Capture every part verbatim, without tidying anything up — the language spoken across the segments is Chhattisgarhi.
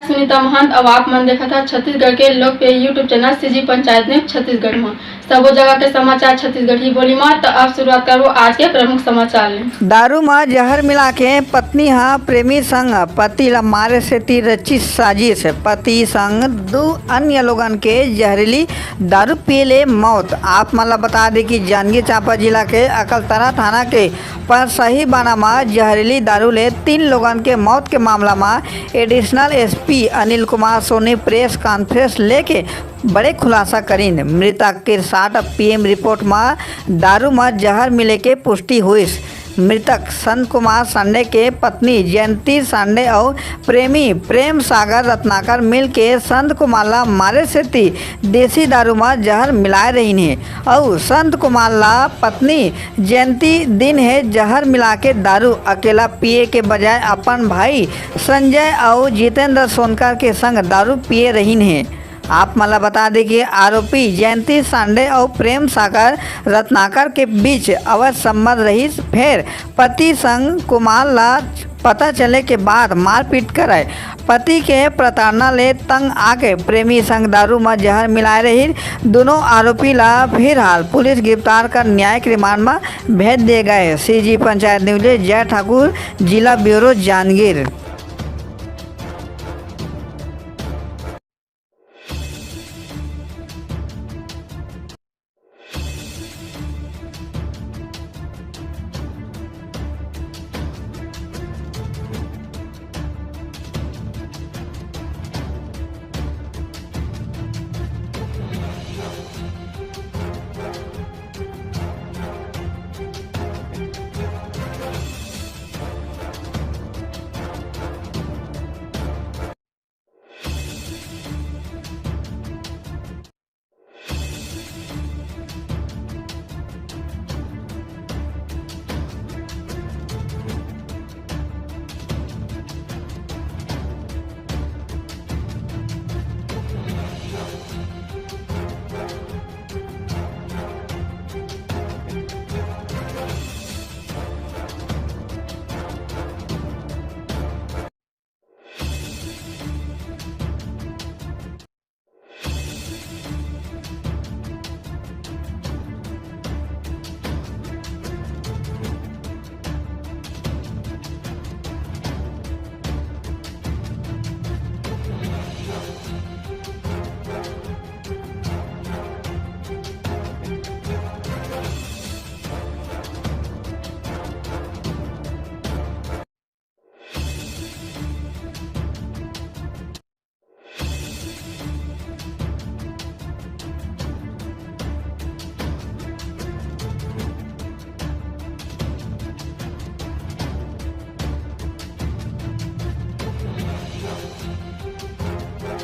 सुनीता महंत, अउ आप मन देखत हव छत्तीसगढ़ के लोकप्रिय YouTube channel CG panchayat news Chhattisgarh म। सबो जगह के समाचार छत्तीसगढ़ी बोली म। त अब शुरुआत करबो आज के प्रमुख समाचार ले। दारू म जहर मिला के पत्नी ह प्रेमी संग पति ल मारे सेती रचिस साजिश। पति संग दू अन्य लोगन के जहरीली दारू पिए ले मौत। आप मन ल बता दे कि जांजगीर चांपा जिला के अकलतरा थाना के परसही बाना म जहरीली दारू ले तीन लोगन के मौत के मामला म additional SP Anil Kumar Soni press conference लेके बड़े खुलासा करिन। मृतक के साठ पीएम रिपोर्ट म दारू म जहर मिले के पुष्टि होइस। मृतक संत कुमार सांडे के पत्नी जयंती सांडे अउ प्रेमी प्रेम सागर रत्नाकर मिल के संत कुमार ला मारे सेती देसी दारू म जहर मिलाए रहिन हे अउ संत कुमार ला पत्नी जयंती दिन हे जहर मिला के दारू अकेला पिए के बजाय अपन भाई संजय अउ जितेंद्र सोनकर के संग दारू पिए रहिन हे। आप मन ला बता दे कि आरोपी जयंती सांडे अउ प्रेम सागर रत्नाकर के बीच अवैध संबंध रहिस। फेर पति संग कुमार ला पता चले के बाद मारपीट करय। पति के प्रताड़ना ले तंग आके प्रेमी संग दारू म जहर मिलाए रहिस। दोनों आरोपी ला फिलहाल पुलिस गिरफ्तार कर न्यायिक रिमांड म भेज दे गए। सीजी पंचायत न्यूज ले जय ठाकुर, जिला ब्यूरो जांजगीर।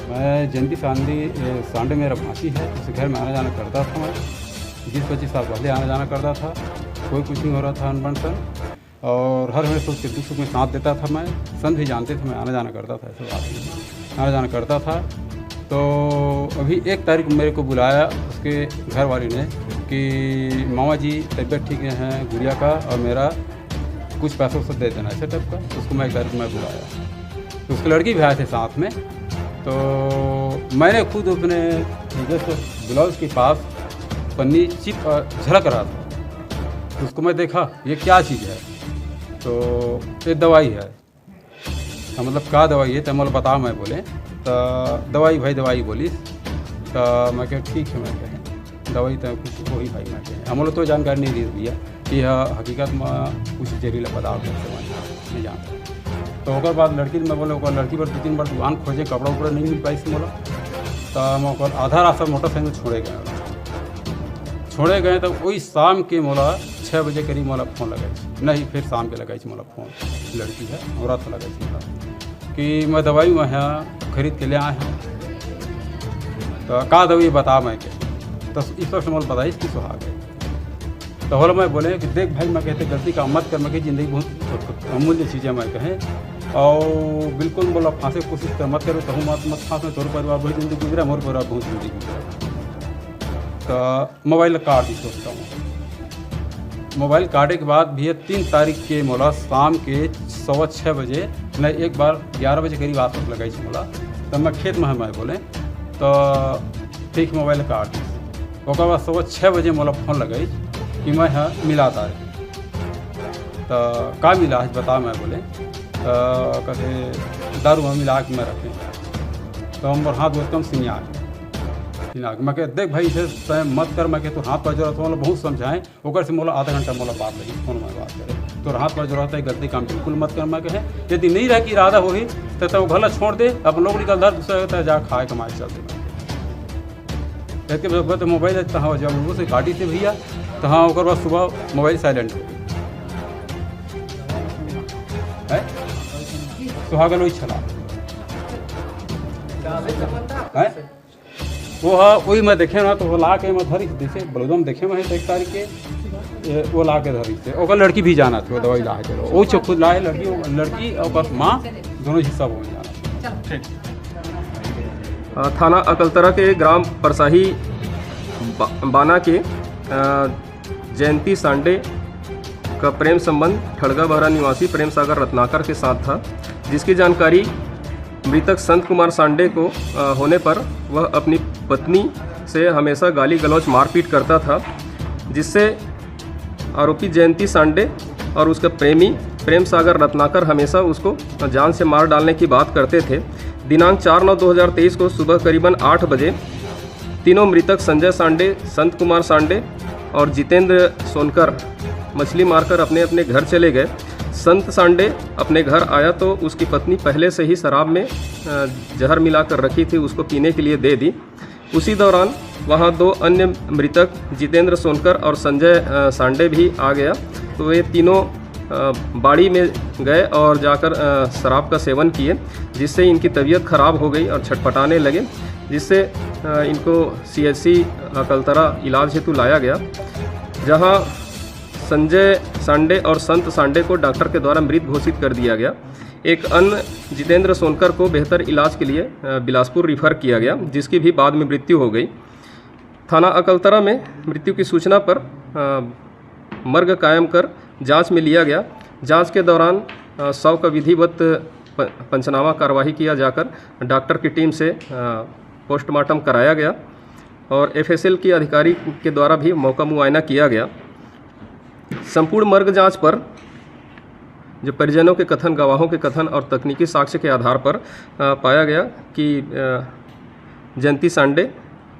मैं जयंती सांडी, ए, सांडे मेरा भांसी है, उसके घर में आना जाना करता था मैं। बीस पच्चीस साल पहले आना जाना करता था, कोई कुछ नहीं हो रहा था अनबन सन। और हर हमेशा उसके दुख सुख में साथ देता था मैं। संत भी जानते थे मैं आना जाना करता था, ऐसे बात नहीं, आना जाना करता था। तो अभी एक तारीख को मेरे को बुलाया उसके घर वाली ने कि मामा जी, तबीयत ठीक नहीं है गुड़िया का और मेरा, कुछ पैसा वैसा दे देना, ऐसे टाइप का। तो उसको मैं एक तारीख को मैं बुलाया, तो उसके लड़की भी आए थे साथ में। तो मैंने खुद अपने जैसे ब्लाउज के पास पन्नी चिप, अ, झलक रहा था। तो उसको मैं देखा, "ये क्या चीज़ है?" तो ये दवाई है। तो मतलब, "का दवाई है?" तो मोला बता, मैं बोले, तो दवाई भाई दवाई बोलिस। तो मैं कहे, "ठीक है," मैं कहे, "दवाई तो कुछ वही भाई," मैं कहे, "हमलो तो जानकारी नहीं दी भैया कि यह हकीकत में कुछ जहरीला पदार्थ है, सेवन नहीं जानता।" तो ओकर बाद लड़की, मैं बोले, ओकर लड़की बर दो तीन बार दुकान खोजे, कपड़ा उपड़ा नहीं मिल पाइस मोला। तो मैं ओकर आधा रास्ता मोटरसाइकिल छोड़े गए, छोड़े गए। तो वही शाम के मोला छः बजे करीब मोला फोन लगाइस, नहीं, फिर शाम के लगाइस मोला फोन, लड़की है, औरत लगा जी का, कि मैं दवाई में यहाँ खरीद के ले आए हैं, तो का दवाई बता मैं के, तो ईश्वर से मोल बताइस कि सुहाग है। तो होला मैं बोले कि देख भाई, मैं कहते गलती का मत कर, मैं कहे जिंदगी बहुत अमूल्य चीज़ है, मैं कहे, और बिल्कुल बोला फांसे की कोशिश कर मत करो, तहु मत, मत फांस में, तोर परिवार बहुत जिंदगी गुजरा, मोर परिवार बहुत जिंदगी गुजरा। तो मोबाइल काट दी सोचता हूँ। मोबाइल काटे के बाद भैया तीन तारीख के मोला शाम के सवा छः बजे मैं एक बार ग्यारह बजे करीब आसपास लगाइस मोला, तब मैं खेत में हंव, मैं बोले तो ठीक मोबाइल काट। ओकर बाद सुबह छः बजे मोला फोन लगाइस कि मैं ह मिलात आए। तो का मिला है बता, मैं बोले तो कथे दारू में मिला के मैं रखे। तो मोर हाथ बहुत कम सिंगार सिंगार। मैं कहे देख भाई, इसे तय मत कर। मैं कहे तू हाथ पर जरूरत हो, बहुत समझाएं। ओकर से मोला आधा घंटा मोला बात लगी, फोन में बात करे। तोर हाथ पर जरूरत है, गलती काम बिल्कुल मत कर, मैं कहे। यदि नहीं रह के इरादा होही तो तय घर ला छोड़ दे, अपन लोग निकल धर, दूसरा कहता है जा खाए कमाए चल दे। इतके बाद तो मोबाइल है, तो हाँ, जब वो से गाड़ी से भैया, तो हाँ, ओकर बाद सुबह मोबाइल साइलेंट हो गई है। सुहागन वही छला है। वो हा, वही मैं देखे ना, तो वो ला के मैं धरिस, जैसे बलौदा में देखे मैं एक तारीख के, ये वो ला के धरिस से। ओकर लड़की भी जाना था, दवाई ला के लो। वो चो खुद लाए लड़की, वो लड़की ओकर माँ, दोनों हिस्सा हो जाना। ठीक। अ, थाना अकलतरा के ग्राम परसाही बा-, बाना के, अ, जयंती सांडे का प्रेम संबंध ठड़गा बहरा निवासी प्रेम सागर रत्नाकर के साथ था, जिसकी जानकारी मृतक संत कुमार सांडे को, अ, होने पर वह अपनी पत्नी से हमेशा गाली गलौज, मारपीट करता था, जिससे आरोपी जयंती सांडे और उसका प्रेमी प्रेम सागर रत्नाकर हमेशा उसको जान से मार डालने की बात करते थे। दिनांक चार नौ दो हज़ार तेईस को सुबह करीबन आठ बजे तीनों मृतक संजय सांडे, संत कुमार सांडे और जितेंद्र सोनकर मछली मारकर अपने अपने घर चले गए। संत सांडे अपने घर आया तो उसकी पत्नी पहले से ही शराब में, अ, जहर मिलाकर रखी थी, उसको पीने के लिए दे दी। उसी दौरान वहां दो अन्य मृतक जितेंद्र सोनकर और संजय, अ, सांडे भी आ गया। तो वे तीनों, अ, बाड़ी में गए और जाकर, अ, शराब का सेवन किए, जिससे इनकी तबीयत खराब हो गई और छटपटाने लगे, जिससे, अ, इनको सीएचसी अकलतरा इलाज हेतु लाया गया, जहां संजय सांडे और संत सांडे को डॉक्टर के द्वारा मृत घोषित कर दिया गया। एक अन्य जितेंद्र सोनकर को बेहतर इलाज के लिए, अ, बिलासपुर रिफर किया गया, जिसकी भी बाद में मृत्यु हो गई। थाना अकलतरा में मृत्यु की सूचना पर, अ, मर्ग कायम कर जांच में लिया गया। जांच के दौरान, अ, शव का विधिवत प-, पंचनामा कार्यवाही किया जाकर डॉक्टर की टीम से, अ, पोस्टमार्टम कराया गया और एफएसएल की अधिकारी के द्वारा भी मौका मुआयना किया गया। संपूर्ण मर्ग जांच पर जो परिजनों के कथन, गवाहों के कथन और तकनीकी साक्ष्य के आधार पर, अ, पाया गया कि, अ, जयंती सांडे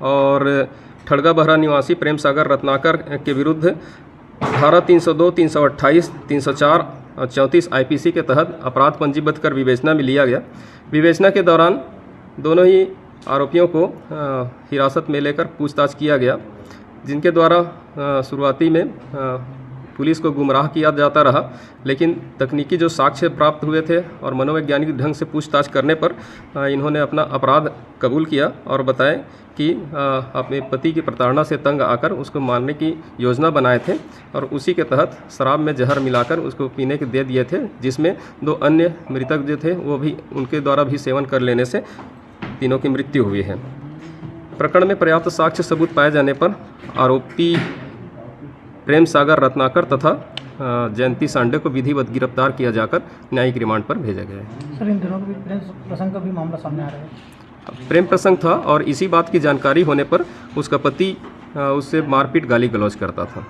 और ठड़गा बहरा निवासी प्रेम सागर रत्नाकर के विरुद्ध धारा तीन सौ दो, तीन सौ अट्ठाईस, तीन सौ चार और चौंतीस आईपीसी के तहत अपराध पंजीबद्ध कर विवेचना में लिया गया। विवेचना के दौरान दोनों ही आरोपियों को, अ, हिरासत में लेकर पूछताछ किया गया, जिनके द्वारा, अ, शुरुआती में, अ, पुलिस को गुमराह किया जाता रहा, लेकिन तकनीकी जो साक्ष्य प्राप्त हुए थे और मनोवैज्ञानिक ढंग से पूछताछ करने पर, अ, इन्होंने अपना अपराध कबूल किया और बताए कि, अ, अपने पति की प्रताड़ना से तंग आकर उसको मारने की योजना बनाए थे और उसी के तहत शराब में जहर मिलाकर उसको पीने के दे दिए थे, जिसमें दो अन्य मृतक जो थे वो भी उनके द्वारा भी सेवन कर लेने से तीनों की मृत्यु हुई है। प्रकरण में पर्याप्त साक्ष्य सबूत पाए जाने पर आरोपी प्रेम सागर रत्नाकर तथा, अ, जयंती सांडे को विधिवत गिरफ्तार किया जाकर न्यायिक रिमांड पर भेजा गया है। सर, इन दिनों भी प्रेम प्रसंग का भी मामला सामने आ रहा है। प्रेम प्रसंग था और इसी बात की जानकारी होने पर उसका पति, अ, उससे मारपीट, गाली गलौज करता था।